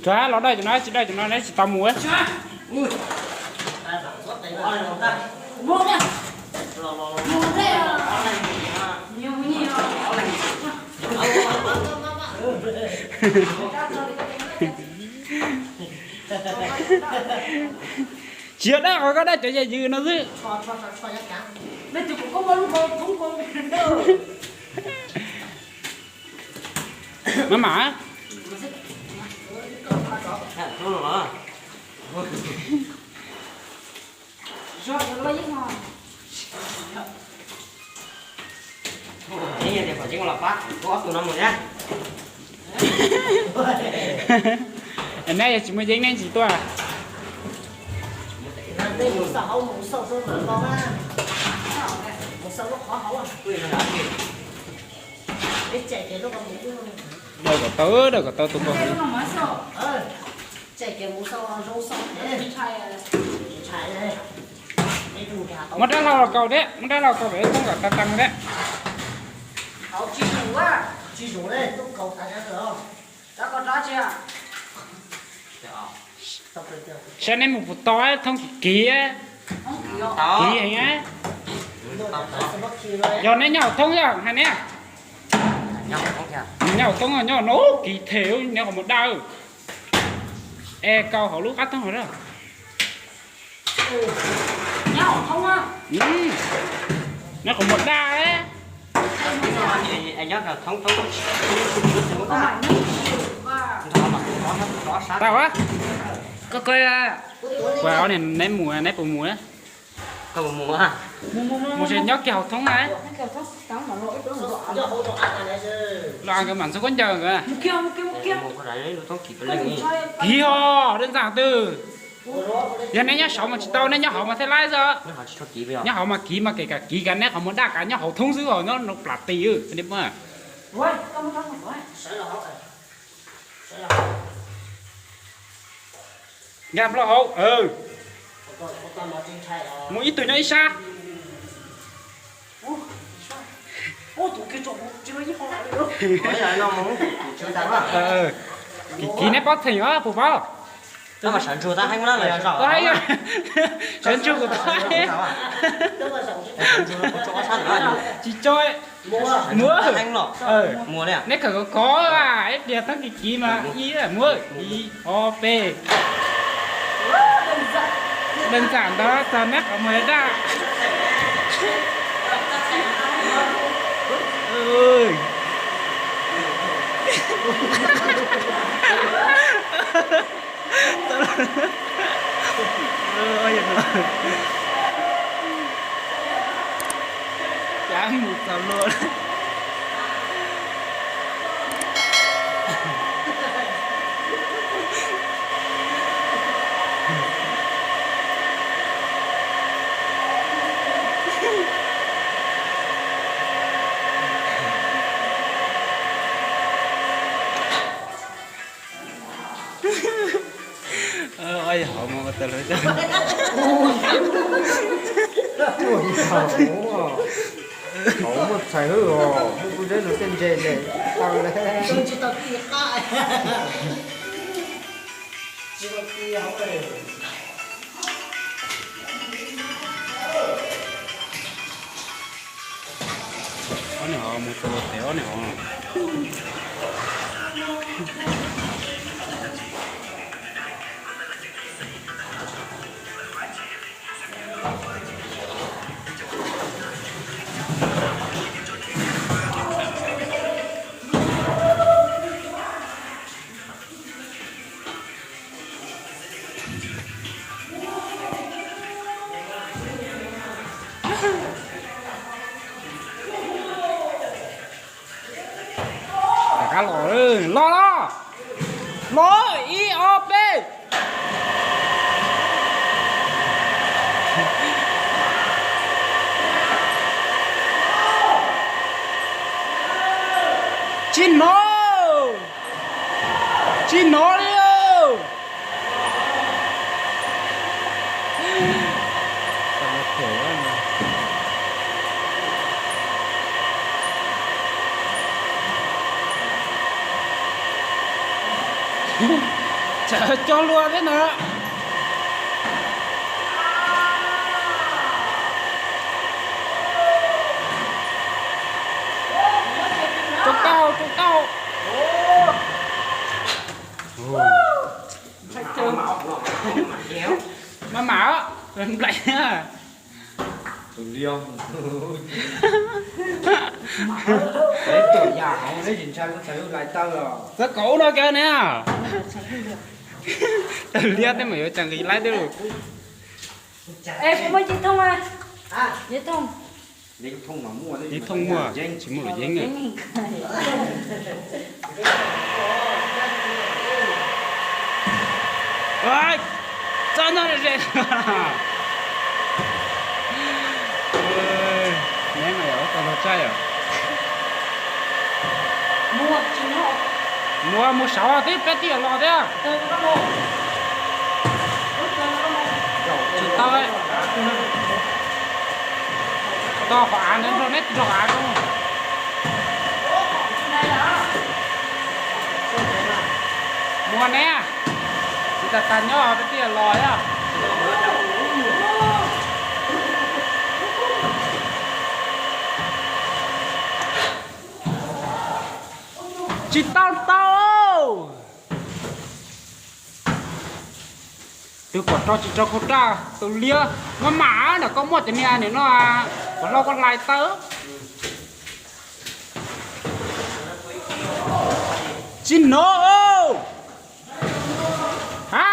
Tsuav los dawj cov no, tsis dawj cov no neb tsis tau mus. Tsis yog dawj qhov koj dawj cov yam yws no xwb. Maj mam. Neb yog tsis muaj yeeb neb tsis tuaj. Dawj kom tau, dawj kom tau tus nkaus. Muab rab hlau los kaus thiab, muab rab hlau kaus pem thoob kom tag tag thiab. Saib neb mus puas tau, thoob kiv kiv. Kiv heev. Yog neb nyob hauv thoob yog hais neb. Nyob hauv thoob nyob no kiv them neb qhov muag daj. Es kaus hauv lub qab thoob hauv na. Neb qhov muag daj. Tau a. Koj, koj, neb mus neb puas mus? Mus nyob kiag hauv thoob na. Los nkawd mam ntxuag khaub ncaws nkawd. Kiv ho, dawb ntxaj twg. Yog neb nyob saud mas tsis tau, neb nyob hauv mas thiaj laib xwb. Nyob hauv mas kiv mas kev kam kiv kav neb qhov muag daj kav nyob hauv thoob xwb os, nyob plam tis. Nkag plaub hauv. Mus ib tug nyob ib sab. Kiv kiv neb paub theem os puas paub? Sawv ntsug kuv tau. Tsis tso. Muab. Neb kawm kov kov ib pliag thoob kiv kiv mas ib, muab ib ob peb. Dawb ntxaj ntawd txog neb qhov muag daj. Cab mus txog luag. Hauv muaj txhais hwb os, muaj kub zeb no tej ntse ntse tau le. Ob niag ho mus tau tes ob niag ho. Rov qab los, los los, los ib ob peb. Tsis hnov, tsis hnov li. Cog lua thiab na. Tau tau tau tau. Mas mam nplaim. Txawv kaum ub no kiag ne. Tawg liab tej mas yuav tsis nqis laib tej lus. Yeeb thooj muaj, tsis muaj luam yeeb. Txhob nyob ze. Neb mas yog tau tog tsaij os. Muaj, mus saud twb peb tij los thiab. Tsis tau, tau qhov av ntawd nrog neb nrog av rau. Muaj ne, tsis tas tas nyob peb tij los thiab. Tsis tau tau. Tus kom rau tsis rau khau raj tus liab, maj mam ntawm koj muaj cov niag nim no, kom hlau koj hlais tawb. Tsis hnov. Ha.